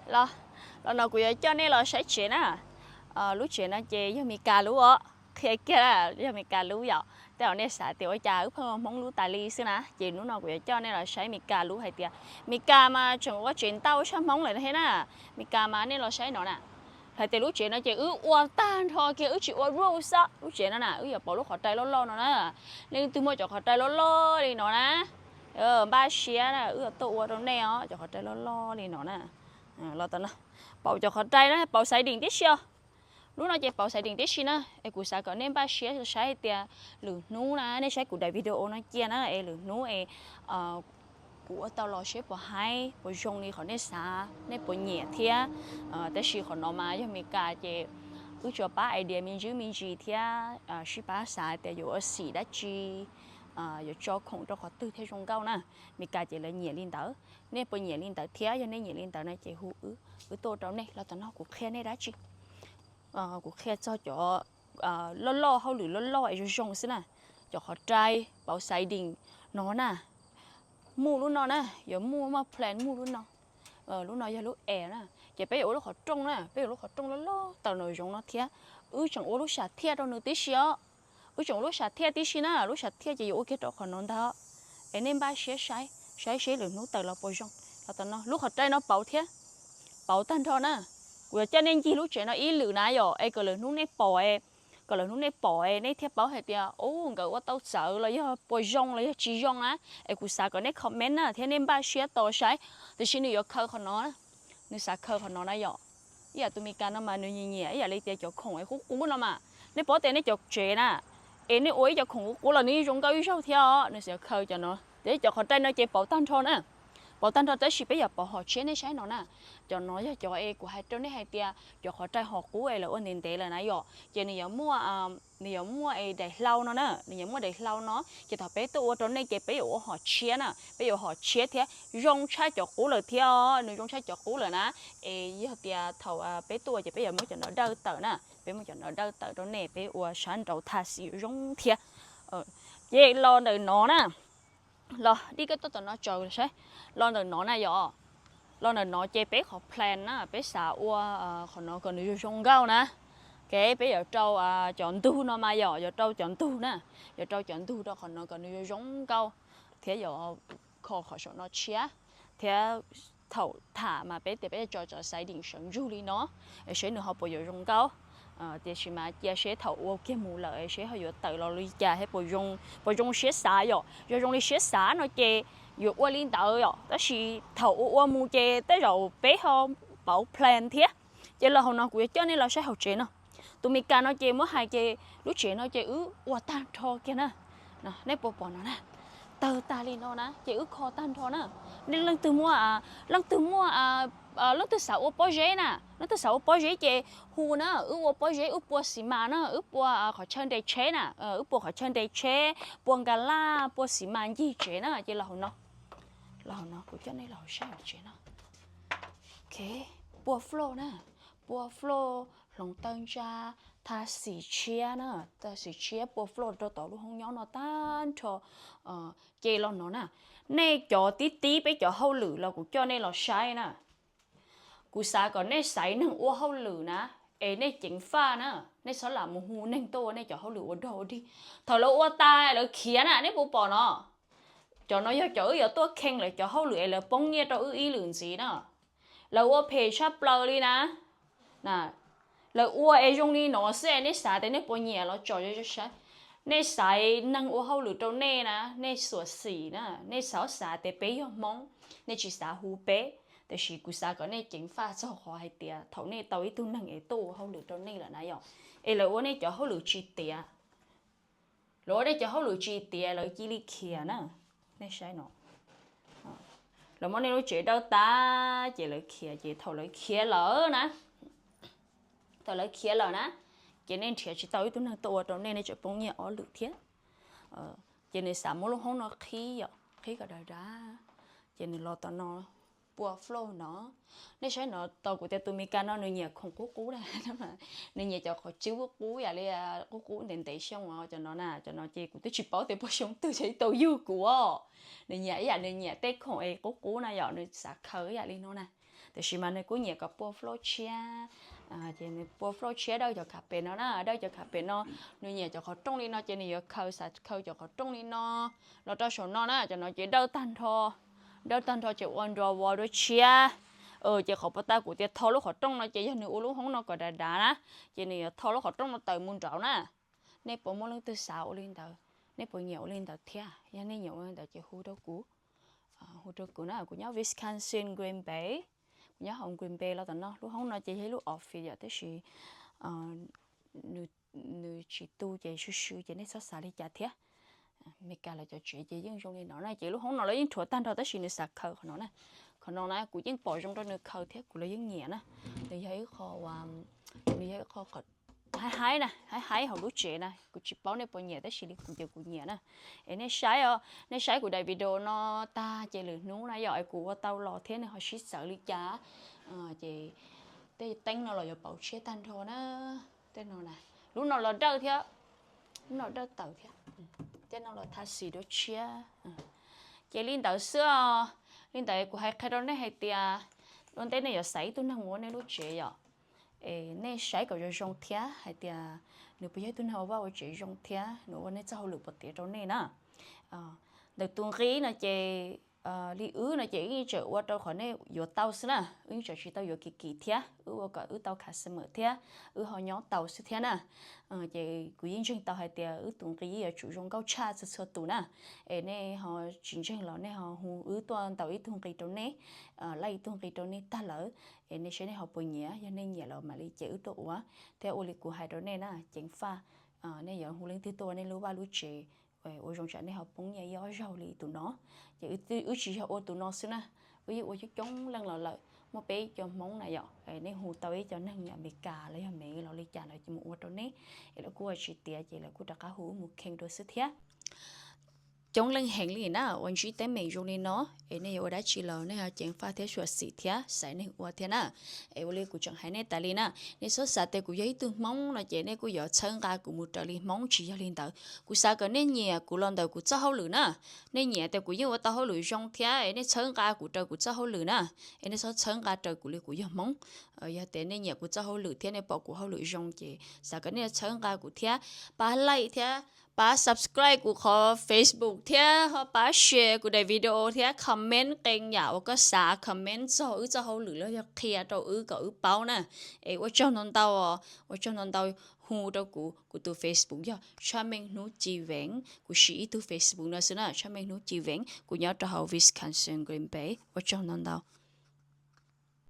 Los, los no kuv yuav coj nej los saib tsev na. Lub tsev no ces yog Mes Kas lub os, qhia kiag yog Mes Kas lub yom. Tej zaum nej xav tias ua cas wb pheej ua Hmoob lub tas li xwb na, ces hnub no kuv yuav coj nej los saib Mes Kas lub hais tias Mes Kas mas tseem ua tsev ntau tshaj Hmoob lawm thiab na. Mes Kas mas nej los saib no na. Hais tias lub tsev no ces wb ua tag nrho kiag, wb tsis ua roof xwb. Lub tsev no na wb yuav pauv lub qhov rai loj loj no na. Nej leej twg muaj cov qhov rai loj loj li no na, npaj siab na, wb yuav tuaj ua rau nej os, cov qhov rai loj loj li no na. Los tom no, pauv cov qhov rai na, pauv siding tib si os. Lub no ces pauv siding tib si na, es kuv xav kom nej npaj siab saib hais tias lwm hnub na, nej saib kuv daim video no cia na, es lwm hnub es kuv ua tau los seb puas haib puas zoo li qhov nej xav, nej puas nyiam thiab. Tab sis qhov no mas yog Mes Kas ces wb tsuas pab idea me ntsis me ntsis thiab sib pab xav tias yuav ua xim dab tsi, yuav tso khoom rau qhov twg thiaj zoo nkauj na. Mes Kas ces lawv nyiam li ntawd. Nej puas nyiam li ntawd thiab? Yog nej nyiam li ntawd no ces hu wb, wb tuaj rau nej. Los tom no kuv qhia nej dab tsi, kuv qhia txog cov loj loj, hauj lwm loj loj es zoo zoo xwb na. Cov qhov rai, pauv siding no na, muaj lub no na, yuav muaj, muaj plan muaj lub no. Lub no yog lub air na, ces peb yuav ua lub qhov rooj na, peb yuav lub qhov rooj loj loj tawm nraum zoov no thiab. Wb tseem ua lub sam thiaj rau nws tib si os. Wb tseem ua lub sam thiaj tib si na, lub sam thiaj ces yuav ua kiag rau qhov no ntag. Es nej npaj siab saib, saib seb lwm hnub tawm los puas zoo. Los tom no lub qhov rai no pauv thiab, pauv tag nrho na. Kuv yuav coj nej ncig lub tsev no ib lwm na yom, es kom lwm hnub nej pom, kom lwm hnub nej pom nej thiaj paub hais tias ub nkawd ua tau txawv los yog puas zoo los yog tsis zoo na. Es kuv xav kom nej comment na thiab nej npaj siab tos saib. Tiam sis nws yuav khaws qhov no, nws xav khaws qhov no na yom. Ib yam tus Mes Kas no mas nws nyiam nyiam ib yam li tias cov khoom es qub qub no mas. Nej paub tias nej cov tsev na, es nej ua ib co khoom qub qub los nws yeej zoo nkauj ib zaug thiab os. Nws xav khaws cov no, ces cov qhov rai no ces pauv tag nrho na. Pauv tag nrho tab sis peb yuav pauv hom tshiab, nej saib no na. Cov no yog cov es kuv hais rau nej hais tias cov qhov rai hom qub es lawv ua ntev ntev lawm na yom, ces nws yuav muaj, nws yuav muaj es daim hlau no na, nws yuav muaj daim hlau no, ces thaum peb tuaj ua rau nej ces peb yuav ua hom tshiab na, peb yuav hom tshiab thiab zoo tshaj cov qub lawm thiab os, nws zoo tshaj cov qub lawm na. Es yog tias thaum peb tuaj ces peb yuav muab cov no dawj tawm na, peb muab cov no dawj tawm rau nej, peb ua sab nraud tha xim zoo thiab. Ces los ntawm no na, los dib koj tuaj tom no tsaws saib, los ntawm no na yom, los ntawm no ces peb qhov plan na, peb xav ua qhov no kom nws zoo zoo nkauj na. Ces peb yuav rau cov ntug no mas yom, yuav rau cov ntug na, yuav rau cov ntug rau qhov no kom nws zoo zoo nkauj thiab yuav kho qhov saum no tshiab thiab. Thaum tham mas peb tias peb tso cov siding sawv ntsug li no, seb nws ho puas yuav zoo nkauj. Tiam sis mas cia seb thaum ua kiag mus lawm seb ho yuav tawm los li cas thiab puas zoo siab xav yom. Yog zoo li siab xav no ces yuav ua li ntawd yom, tab sis thaum ua ua mus ces tej zaum peb ho pauv plan thiab. Ces los hauv no kuv yuav coj nej los saib hauv tsev no. Tus Mes Kas no ces muab hais ces lub tsev no ces wb ua tag nrho kiag na. Nej puas pom no na, tawg tag li no na ces wb kho tag nrho na. Nej leej twg muaj, leej twg muaj, leej twg xav ua pob zeb na, leej twg xav ua pob zeb ces hu na, wb ua pob zeb, wb pua xis mas na, wb pua qhov chaw nres tsheb na, wb pua qhov chaw nres tsheb, pua nkas laj, pua xis mas ncig tsev na. Ces los hauv no, los hauv no kuv coj nej los saib hauv tsev no. Pua floor na, pua floor, hloov tawg ntsa, tha xim tshiab na, tha xim tshiab, pua floor rau tom lub hoob nyob no tag nrho. Ces los no na, nej cov tib tib peb cov hauj lwm los kuv coj nej los saib na. Kuv xav kom nej xaiv neeg ua hauj lwm na, es nej ceev faj na, nej txhob lam mus hu neeg tuaj ua nej cov hauj lwm ua dog ua dig. Thaum lawv ua tas lawv khiav na, nej puas pom no? Cov no yog cov wb yuav tuaj khee lawv cov hauj lwm es lawv poob nyiaj rau wb ib lwm ntxiv na. Lawv ua phem tshaj plaws li na. Lawv ua es zoo li no xwb es nej xav tias nej puas nyiam los tsom saib. Nej xaiv neeg ua hauj lwm rau nej na, nej xuam xim na, nej txhob xav tias peb yog Hmoob, nej tsis xav hu peb. Tiam sis kuv xav kom nej ceev faj txog qhov hais tias thaum nej tau ib tug neeg es tuaj ua hauj lwm rau nej lawm na yom, es lawv ua nej cov hauj lwm tsis tiav, lawv ua nej cov hauj lwm tsis tiav lawv cia li khiav na. Nej saib no, lawv muab nej lub tsev dawj tag ces lawv khiav, ces thaum lawv khiav lawm na, thaum lawv khiav lawm na, ces nej nrhiav tsis tau ib tug neeg tuaj ua rau nej, nej tseem poob nyiaj ob lwm thiab. Ces nws xav muab lub hoob no qhib yom, qhib kom dav dav, ces nws los tom no. pua flow no. Nej saib no, tau kuv tias tus Meskas no nws nyiam khoom qub qub na, nws nyiam cov qhov tswb qub qub yam li qub qub ntev ntev xyoo os, cov no na, cov no ces kuv twb tsis paub tias puas xyoo twg thiaj tau yug kuv os. Nws nyiam ib yam, nws nyiam tej khoom es qub qub na yom, nws xav khaws ib yam li no na. Tiam sis mas nws kuj nyiam kom pua flow tshiab, ces nws pua flow tshiab dawj cov carpet no na, dawj cov carpet no. Nws nyiam cov qhov rooj li no ces nws yuav khaws, xav khaws cov qhov rooj li no los rau saum no na, cov no ces dawj tag nrho, dawj tag nrho ces ua nrov vov dua tshiab. Ces qhov puas tas kuv tias tho lub qhov rooj no ces yog nws ua lub hoob no kom dav dav na, ces nws yuav tho lub qhov rooj no tawm mus nraud na. Nej puas muaj leej twg xav ua li ntawd? Nej puas nyiam ua li ntawd thiab? Yog nej nyiam ua li ntawd ces hu rau kuv, hu rau kuv na. Kuv nyob Wisconsin, Green Bay. Kuv nyob hauv Green Bay los tom no. Lub hoob no ces yog ib lub office yom, tab sis nws tsis tu ces swb swb ces nej txhob xav li cas thiab. Meskas lawv cov tsev ces yeej zoo li no na, ces lub hoob no lawv yeej rhuav tag nrho tab sis nws xav khaws qhov no na. Qhov no na kuv yeej pom zoo rau nws khaws thiab kuv los yeej nyiam na. Nws yog ib qho, nws yog ib qho haib haib na, haib haib hauv lub tsev na. Kuv tsis paub nej puas nyiam tab sis li kuv ces kuv nyiam na. Es nej saib os, nej saib kuv daim video no tag ces lwm hnub na yom es kuv ua tau los thiab nws ho sib txawv li cas, ces tej teeb no los yuav pauv tshiab tag nrho na. Tej no na, lub no los dawj thiab, lub no dawj tawm thiab. Tej no los tha xis dua tshiab. Ces li ntawd xwb os. Li ntawd kuv hais qhia rau nej hais tias ua ntej nej yuav xaiv ib tug neeg mus ua nej lub tsev yom, es nej saib kom zoo zoo thiab hais tias nws puas yog ib tug neeg ua vaj ua tsev zoo thiab nws ua nej txoj hauj lwm puas tiav rau nej na. Ntawm tus nqi no ces li wb no ces wb yeej tseem ua rau qhov nej yuav tau xwb na, wb yeej tseem tsis tau yuav kim kim thiab, wb ua kom wb tau customer thiab wb ho nyob tau xwb thiab na. Ces kuv yeej ntseeg tau hais tias wb tus nqi yeej yuav tsum zoo nkauj tshaj txhua txhua tus na. Es nej ho tsis ntseeg los nej ho hu wb tuaj ntaus ib tug nqi rau nej, laij ib tug nqi rau nej tag lawm, es nej saib nej ho puas nyiam, yog nej nyiam los mam li cem wb tuaj ua. Thiab ua li kuv hais rau nej na, ceev faj nej yuav hu leej twg tuaj ua nej lub vaj lub tsev ua zoo tsam nej ho poob nyiaj ib ob zaug li tus no. Ces wb tsis yog ua tus no xwb na, wb yeej ua coob coob leej los lawm, muaj peb cov Hmoob na yom, nej hu tau ib co neeg Amelikas los yog Mev los li cas lawv mus ua rau nej, es lawv kuj ua tsis tiav ces lawv kuj rov qab hu wb mus kheej dua xwb thiab. Coob leej heev li na uas ntsib teeb meem zoo li no, es nej yuav ua dab tsi los nej ho ceev faj thiab xyuam xim thiab xaiv neeg ua thiab na. Es ua li kuv tseem hais nej tas li na, nej txhob xav tias kuv yog ib tug Hmoob no ces nej kuj yuav txhawb nqa kuv mus raws li Hmoob, tsis yog li ntawd. Kuv xav kom nej nyiam kuv los ntawm kuv txoj hauj lwm na. Nej nyiam tias kuv yeej ua tau hauj lwm zoo thiab es nej txhawb nqa kuv raws kuv txoj hauj lwm na, es nej txhob txhawb nqa raws kuv li kuv yog Hmoob. Yog tias nej nyiam kuv txoj hauj lwm thiab nej pom kuv hauj lwm zoo ces xav kom nej txhawb nqa kuv thiab, pab like thiab pab subscribe kuv qhov Facebook thiab ho pab share kuv daim video thiab comment qee yam uas koj xav comment txog wb txoj hauj lwm los yog qhia rau wb kom wb paub na. Es ua tsaug ntau ntau, ua tsaug ntau ntau. Hu rau kuv, kuv tus Facebook yog Tshaj Meej Hnub Ci Veev, kuv siv ib tug Facebook no xwb na, Tshaj Meej Hnub Ci Veev, kuv nyob rau hauv Wisconsin, Green Bay. Ua tsaug ntau ntau.